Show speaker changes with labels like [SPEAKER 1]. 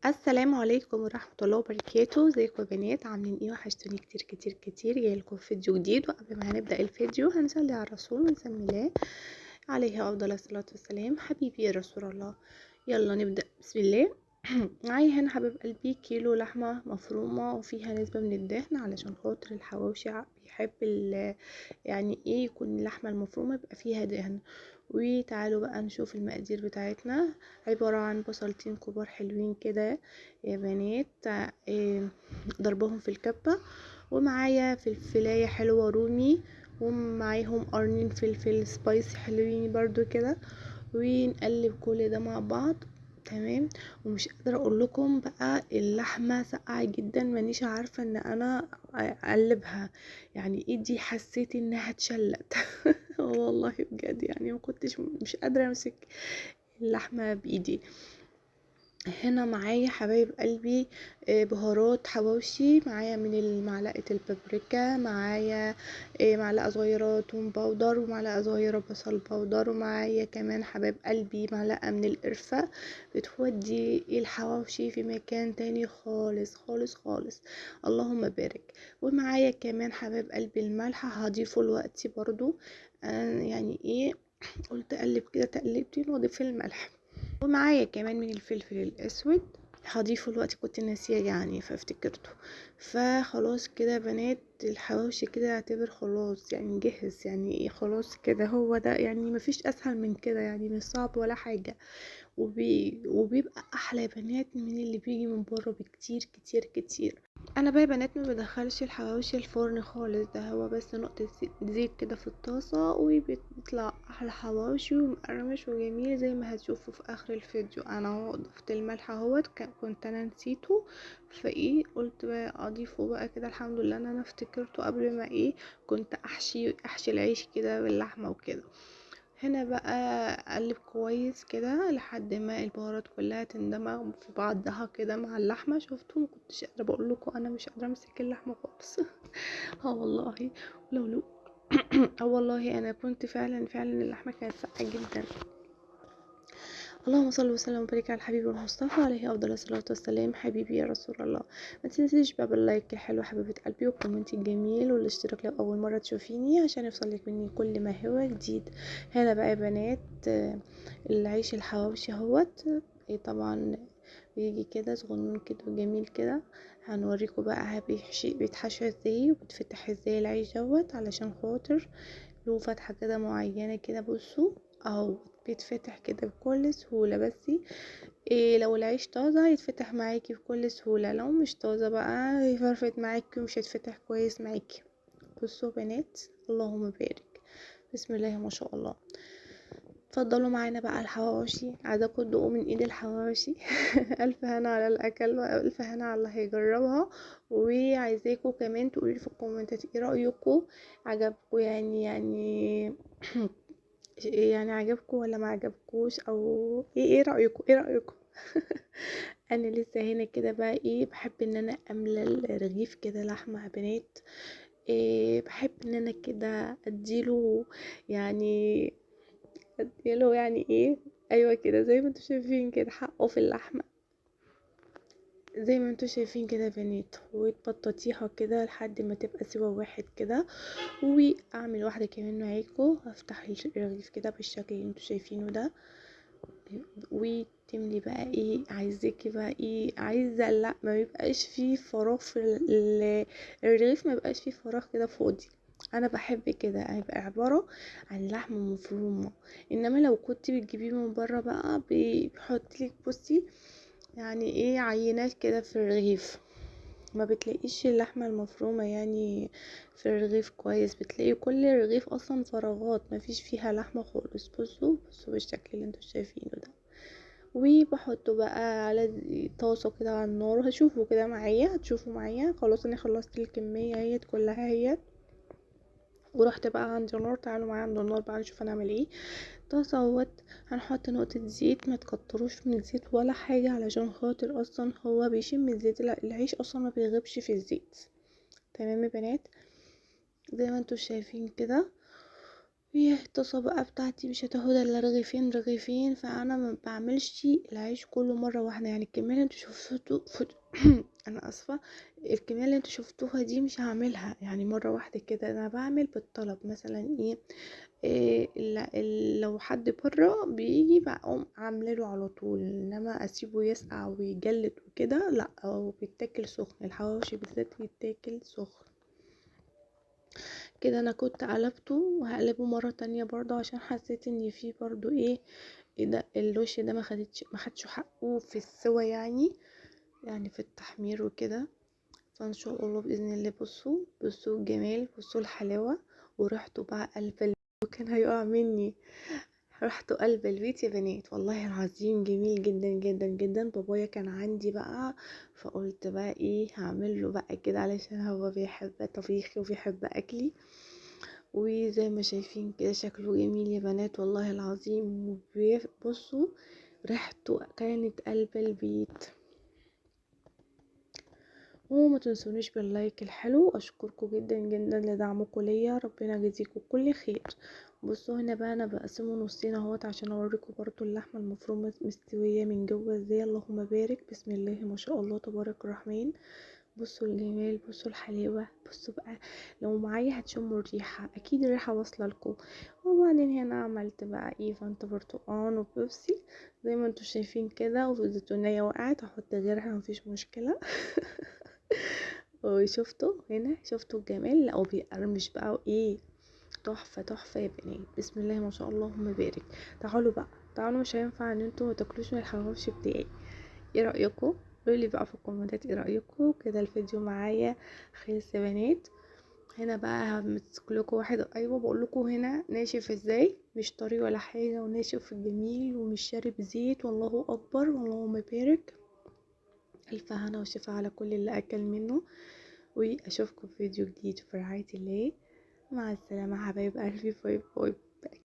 [SPEAKER 1] السلام عليكم ورحمة الله وبركاته. ازيكم يا بنات، عاملين ايه؟ وحشتوني كتير كتير كتير. جايلكم فيديو جديد، وقبل ما هنبدأ الفيديو هنصلي على الرسول ونسمي الله عليه افضل الصلاة والسلام. حبيبي يا رسول الله. يلا نبدأ، بسم الله. معايا هنا حبيب قلبي كيلو لحمة مفرومة وفيها نسبة من الدهن، علشان خاطر الحواوشي بيحب يعني ايه يكون اللحمة المفرومة يبقى فيها دهن. وتعالوا بقى نشوف المقادير بتاعتنا. عبارة عن بصلتين كبار حلوين كده يا بنات، ضربهم في الكبة، ومعايا فلفلاية حلوة رومي، ومعاهم قرنين فلفل سبايسي حلوين برضو كده، ونقلب كل ده مع بعض. تمام. ومش قادرة اقول لكم بقى اللحمة ساقعة جدا، مانيش عارفة ان انا اقلبها، يعني ايدي حسيت انها اتشلت. والله بجد يعني ما كنتش مش قادرة امسك اللحمة بايدي. هنا معايا حبايب قلبي بهارات حواوشي، معايا من معلقة البابريكا، معايا معلقة صغيرة توم powder، ومعلقة صغيرة بصل powder، ومعايا كمان حبايب قلبي معلقة من القرفة. بتودي الحواوشي في مكان تاني خالص خالص خالص، اللهم بارك. ومعايا كمان حبايب قلبي الملح هضيفه دلوقتي برضو، يعني ايه قلت اقلب كده تقلبتين واضيف الملح. ومعايا كمان من الفلفل الاسود هضيفه الوقت، كنت ناسيه يعني فافتكرته. فخلاص كده يا بنات الحواوشي كده اعتبر خلاص يعني جهز، يعني ايه خلاص كده هو ده، يعني مفيش اسهل من كده، يعني مش صعب ولا حاجه. وبيبقى احلى يا بنات من اللي بيجي من بره بكتير كتير كتير. انا بقى يا بنات ما بدخلش الحواوشي الفرن خالص، ده هو بس نقطه زيت كده في الطاسه وبيطلع احلى حواوشي ومقرمش وجميل زي ما هتشوفوا في اخر الفيديو. انا اهو ضفت الملح اهوت، كنت انا نسيته، فايه قلت بقى اضيفه بقى كده. الحمد لله ان انا افتكرته قبل ما ايه كنت احشي العيش كده باللحمه وكده. هنا بقى اقلب كويس كده لحد ما البهارات كلها تندمج في بعضها كده مع اللحمه. شفتوا ما كنتش قادره بقول لكم انا مش قادره امسك اللحمه خالص. والله لو والله انا كنت فعلا فعلا اللحمه كانت ساقعه جدا. اللهم صل وسلم وبارك على الحبيب المصطفى عليه افضل الصلاه والسلام. حبيبي يا رسول الله. ما تنسيش بقى بال like الحلو حبيبه قلبي، وال comment الجميل، والاشتراك لو اول مره تشوفيني عشان يوصلك مني كل ما هو جديد. هنا بقى يا بنات العيش الحواوشي اهوت، طبعا بيجي كده صغنون كده وجميل كده. هنوريكم بقى بيتحشى ازاي وبيتفتح ازاي العيش دوت، علشان خاطر له فتحه كده معينه كده. بصوا اهو بيتفتح كده بكل سهولة، بس إيه لو العيش طازة هيتفتح معاكي بكل سهولة، لو مش طازة بقى يفرفت معاكي ومش هيتفتح كويس معاكي. بصوا بنات اللهم بارك، بسم الله ما شاء الله. اتفضلوا معانا بقى الحواوشي، عايزاكم تدوقوا من ايد الحواوشي. الف هنا على الاكل والف هنا على اللي هيجربها. وعايزاكم كمان تقولوا في الكومنتات ايه رايكم، عجبكم يعني يعني عجبكم ولا ما عجبكوش، او ايه رايكم، ايه رايكم. انا لسه هنا كده بقى ايه بحب ان انا املى الرغيف كده لحمه يا بنات، إيه بحب ان انا كده اديله يعني اديله يعني ايه ايوه كده زي ما انتوا شايفين كده حقه في اللحمه زي ما انتوا شايفين كده يا بنات. وتبططيها كده لحد ما تبقى سوا واحد كده. واعمل واحده كمان معاكم، هفتح الرغيف كده بالشكل اللي انتوا شايفينه ده، وتملي بقى ايه عايزاكي بقى ايه عايزه. لا ما بيبقاش فيه فراغ في الرغيف، ما بيبقاش فيه فراغ كده فاضي. انا بحب كده هيبقى عباره عن لحمه مفرومه. انما لو كنت بتجيبيه من بره بقى بيحط لك بصي يعني ايه عينات كده في الرغيف، ما بتلاقيش اللحمه المفرومه يعني في الرغيف كويس، بتلاقي كل الرغيف اصلا فراغات ما فيش فيها لحمه خالص. بصوا بالشكل اللي انتوا شايفينه ده. وبحطه بقى على طاسه كده على النار، هشوفوا كده معايا، هتشوفوا معايا. خلاص انا خلصت الكميه اهيت كلها اهيت، ورحت بقى عند النار. تعالوا معايا عند النار بقى نشوف هنعمل ايه. طاسه اهوت، هنحط نقطه زيت، ما تكتروش من الزيت ولا حاجه علشان خاطر اصلا هو بيشم الزيت، لا العيش اصلا ما بيغيبش في الزيت. تمام يا بنات زي ما انتوا شايفين كده. هي الطاسة بقى بتاعتي مش هتاخد الا رغيفين رغيفين، فانا ما بعملش العيش كله مرة واحدة. يعني الكمية اللي انتوا شفتوه انا اسفة، الكمية اللي انتوا شفتوها دي مش هعملها يعني مرة واحدة كده، انا بعمل بالطلب. مثلا ايه لو حد بره بيجي بقوم عامله له على طول، انما اسيبه يسقع ويجلد وكده لا، هو بيتاكل سخن، الحواوشي بالذات بيتاكل سخن كده. انا كنت قلبته وهقلبه مرة تانية برضه عشان حسيت ان في برضه ايه ده الوش ده ما خدش حقه في السوا، يعني في التحمير وكده. فان شاء الله باذن الله. بصوا الجمال، بصوا الحلاوة، وريحته بقى قلب وكان هيقع مني، ريحته قلب البيت يا بنات والله العظيم، جميل جدا جدا جدا. بابايا كان عندي بقى، فقلت بقى ايه هعمل له بقى كده علشان هو بيحب طبيخي وبيحب اكلي. وزي ما شايفين كده شكله جميل يا بنات والله العظيم. بصوا ريحته كانت قلب البيت. وما تنسونيش بال like الحلو، اشكركم جدا جدا لدعمكم ليا، ربنا يجزيكم كل خير. بصوا هنا بقى انا بقسمة نصين اهوت عشان اوريكم برضو اللحمة المفرومه مستوية من جوه ازاي، اللهم بارك، بسم الله ما شاء الله تبارك الرحمن. بصوا الجمال، بصوا الحلاوة، بصوا بقى لو معايا هتشموا الريحة، اكيد الريحة واصله لكم. وبعدين هنا عملت بقى ايه فانتا برتقان وبيبسي زي ما انتوا شايفين كده، والزيتونيه وقعت هحط غيرها مفيش مشكلة. وشفتوا هنا، شفتوا الجمال، لا وبيقرمش بقى وايه تحفة تحفة يا بنات، بسم الله ما شاء الله اللهم بارك. تعالوا بقى، تعالوا، مش هينفع ان انتوا ما تاكلوش من الحواوشي بتاعي. ايه رايكم؟ قولوا لي بقى في الكومنتات ايه رايكم. كده الفيديو معايا خلص يا بنات. هنا بقى همسك لكم واحد، ايوه بقول لكم هنا ناشف ازاي، مش طري ولا حاجة، وناشف جميل ومش شارب زيت، والله اكبر واللهم بارك. الف هنا وشفا على كل اللي اكل منه، واشوفكم في فيديو جديد في رعاية الله. مع السلامة حبايب قلبي، bye bye.